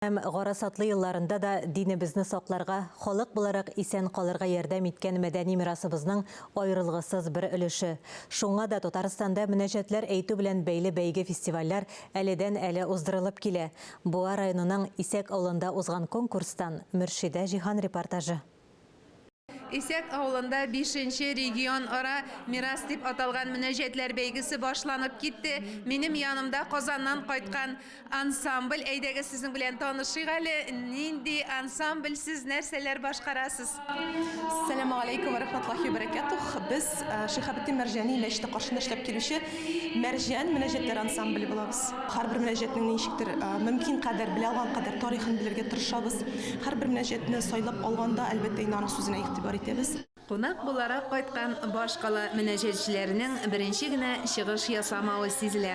Һәм гарасатлы елларында да динебезне сакларга, халык буларак исән калырга ярдәм иткән мәдәни мирасыбызның аерылгысыз бер өлеше. Шуңа да Татарстанда мөнәҗәтләр әйтү белән бәйле бәйге-фестивальләр әледән-әле уздырылып килә. Буа районының Исәк авылында узган конкурстан Мөршидә Җиһан репортажы. Исәк авылында бишенче регионара Мирас дип аталган мөнәҗәтләр бәйгесе башланып китте. Минем янымда Казаннан кайткан ансамбль. Әйдәгез, сезнең белән танышыйк әле. Нинди ансамбль сез, нәрсәләр башкарасыз? Сәламү алейкум вә рәхмәтуллаһи вә бәрәкәтүһ. Без Шиһабетдин Мәрҗани мәчете каршында эшләп килүче Мәрҗән мөнәҗәтләр ансамбле булабыз. Һәрбер мөнәҗәтнең ничектер мөмкин кадәр, белә алган кадәр тарихын белергә тырышабыз. Һәрбер мөнәҗәтне сайлап алганда, әлбәттә инде, аның сүзенә игътибар итәбез. Кунак буларак кайткан башкала мөнәҗәтчеләренең беренче генә чыгыш ясамавы сизелә.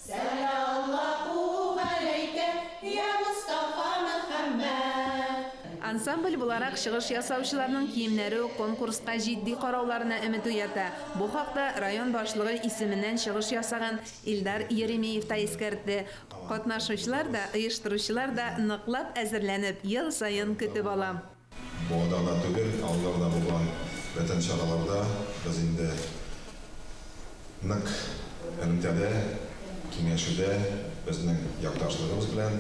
Сәлаллаһу галәйкә, йа Мостафа Мөхәммәд! Ансамбль буларак чыгыш ясаучыларның киемнәре үк конкурска җитди карауларына өмет уята. Бу хакта район башлыгы исеменнән чыгыш ясаган Илдар Еремеев та искәртте. Катнашучылар да, оештыручылар да ныклап әзерләнеп, ел саен көтеп ала. Буада гына түгел, авылларда булган бөтен чараларда без инде нык элемтәдә, киңәшүдә безнең якташлыгыбыз белән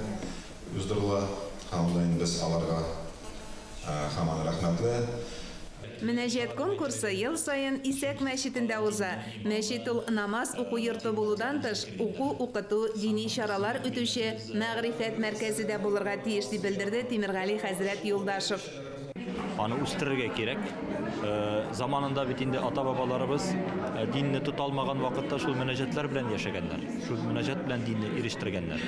уздырыла һәм анда инде без аларга һаман рәхмәтле. Мөнәҗәт конкурсы ел саен Исәк мәчетендә уза. Мәчет ул намаз уку йорты булудан тыш, уку-укыту, дини чаралар үтүче мәгърифәт мәркәзе дә булырга тиеш, дип белдерде Тимергали хәзрәт Юлдашев. Аны үстерергә кирәк. Заманында бит инде ата-бабаларыбыз динне тота алмаган вакытта шул мөнәҗәтләр белән яшәгәннәр. Шул мөнәҗәт белән динне ирештергәннәр.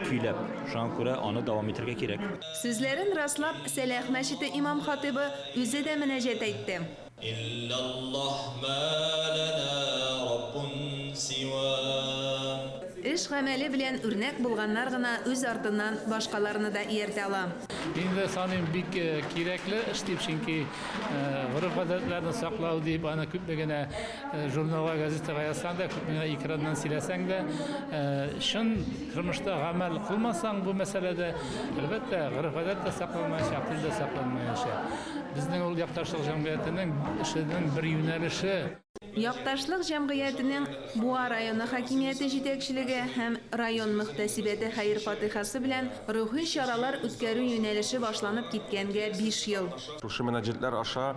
Көйләп. Шуңа күрә аны дәвам итәргә кирәк. Сүзләрен раслап, Сәлах мәчете имам-хатыйбы үзе дә мөнәҗәт әйтте. Иллаллаһ мә ләнә раббун сива. Эш-гамәле белән үрнәк булганнар гына үз артыннан башкаларны да ияртә ала. Мин дә саныйм бик кирәкле эш дип, чөнки гореф-гадәтләрне саклау дип аны күпме генә журналга, газетага язсаң да, күпме генә экраннан сөйләсәң дә, чын тормышта гамәл кылмасаң бу мәсьәләдә, әлбәттә, гореф-гадәт тә сакланмаячак, тел дә сакланмаячак. Безнең ул якташлык җәмгыятенең эшенең бер юнәлеше. Якташлык җәмгыятенең Буа районы хакимияте җитәкчелеге һәм район мөхтәсибәте хәер-фатыйхасы белән рухи чаралар үткәрү юнәлеше башланып киткәнгә биш ел. Шушы мөнәҗәтләр аша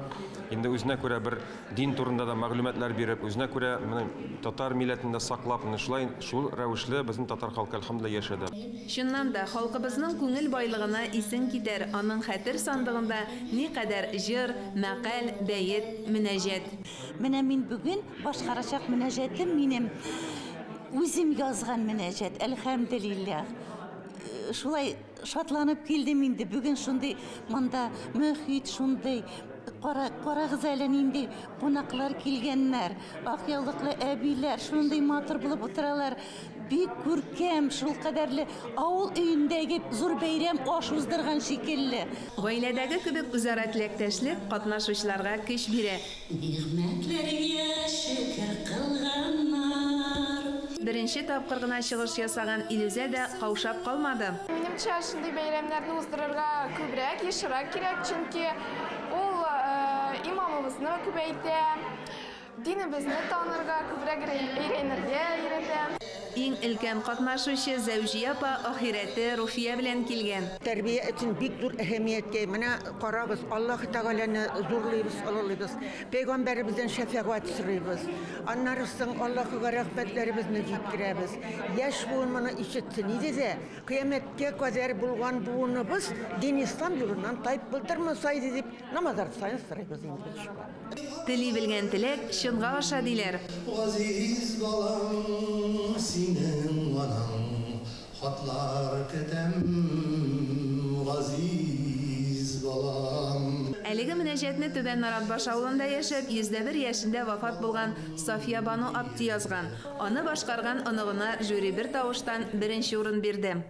инде үзенә күрә бер дин турында да мәгълүматлар биреп, үзенә күрә менә татар милләтен дә саклап, менә шулай шул рәвешле безнең татар халкы әлхәмдүлилләһ яшәде. Чыннан да, халкыбызның күңел байлыгына исең китәр, аның хәтер сандыгында никадәр җыр, мәкаль, бәет, мөнәҗәт. Менә мин бүген башкарачак мөнәҗәтем минем үзем язган мөнәҗәт, әлхәмделилләһ. Шулай шатланып килдем инде. Бүген шундый монда мөхит шундый. Кара, карагыз әле нинди кунаклар килгәннәр. Ак яулыклы әбиләр шундый матур булып утыралар. Бик күркәм, шулкадәрле авыл өендәге зур бәйрәм аш уздырган шикелле. Гаиләдәге кебек үзара теләктәшлек катнашучыларга көч бирә. Нигъмәтләреңә шөкер кылганнар. Беренче тапкыр гына чыгыш ясаган Илүзә дә каушап калмады. Минемчә, шундый бәйрәмнәрне уздырырга күбрәк, ешрак кирәк, чөнки ул иманыбызны күбәйтә. Динебезне танырга, күбрәк өйрәнергә өйрәтә. Иң өлкән катнашучы Зәүҗия апа ахирәте Руфия белән килгән. Тәрбия өчен бик зур әһәмияткә ия. Менә карагыз, Аллаһы Тәгаләне зурлыйбыз, олылыйбыз. Пәйгамбәребездән шәфәгать сорыйбыз. Аннары соң Аллаһыга рәхмәтләребезне җиткерәбез. Яшь буын моны ишетсен иде дә, кыямәткә кадәр булган буыныбыз дин-ислам юлыннан тайпылдырмаса иде дип, намазлар саен сорыйбыз инде без шулай. Тели белгән теләк чынга аша, диләр. Газиз балам, синең анаң, хатлар көтәм, газиз балам. Әлеге мөнәҗәтне Түбән Наратбаш авылында яшәп, 101 яшендә вафат булган Сафиябану апти язган. Аны башкарган оныгына жюри бертавыштан беренче урын бирде.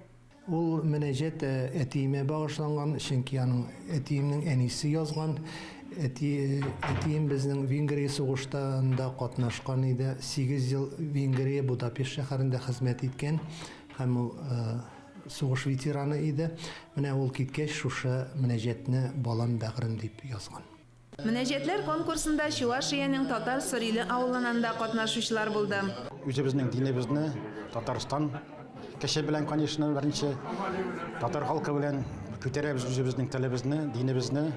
Ул мөнәҗәт әтиемә багышланган, чөнки аның әтиемнең әнисе язган. Әти, әтием безнең Венгрия сугыштанда катнашкан иде. 8 ел Венгрия, Будапешт шәһәрендә хезмәт иткән һәм ул сугыш ветераны иде. Менә ул киткәч, шушы мөнәҗәтне Балам бәгърем дип язган. Мөнәҗәтләр конкурсында Чувашиянең Татар Сориле авылыннан да катнашучылар булды. Үзебезнең динебезне Татарстан кеше белән, конечно, беренче татар халкы белән күтәрәбез үзебезнең телебезне, динебезне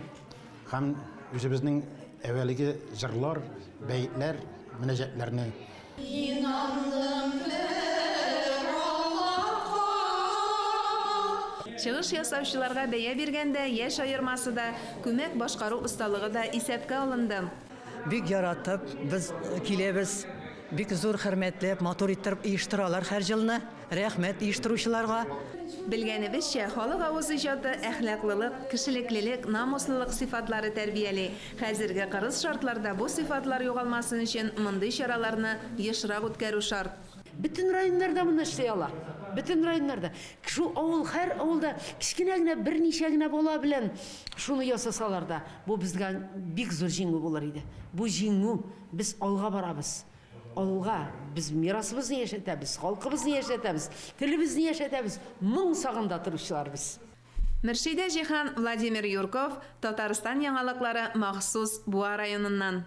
һәм үзебезнең әвәлеге җырлар, бәетләр, мөнәҗәтләрне. Инандым бер Аллаһка. Чыгыш ясаучыларга бәя биргәндә яшь аермасы да, күмәк башкару осталыгы да исәпкә алынды. Бик яратып без киләбез, бик зур хөрмәтләп, матур иттереп оештыралар һәр җылны. Рәхмәт оештыручыларга. Белгәнебезчә, халык авыз иҗаты әхлаклылык, кешелеклелек, намуслылык сыйфатлары тәрбияли. Хәзерге кырыс шартларда бу сыйфатлар югалмасын өчен мондый чараларны ешрак үткәрү шарт. Бөтен районнарда моны эшли ала. Бөтен районнарда. Шул авыл, һәр авылда кечкенә генә берничә генә бала белән шуны ясасалар да, бу безгә бик зур җиңү булыр иде. Бу җиңү, без алга барабыз. Алга, без мирасыбызны яшәтәбез, халкыбызны яшәтәбез, телебезне яшәтәбез, моң сагында торучылар без. Мөршидә Җиһан, Владимир Юрков, Татарстан яңалыклары махсус Буа районыннан.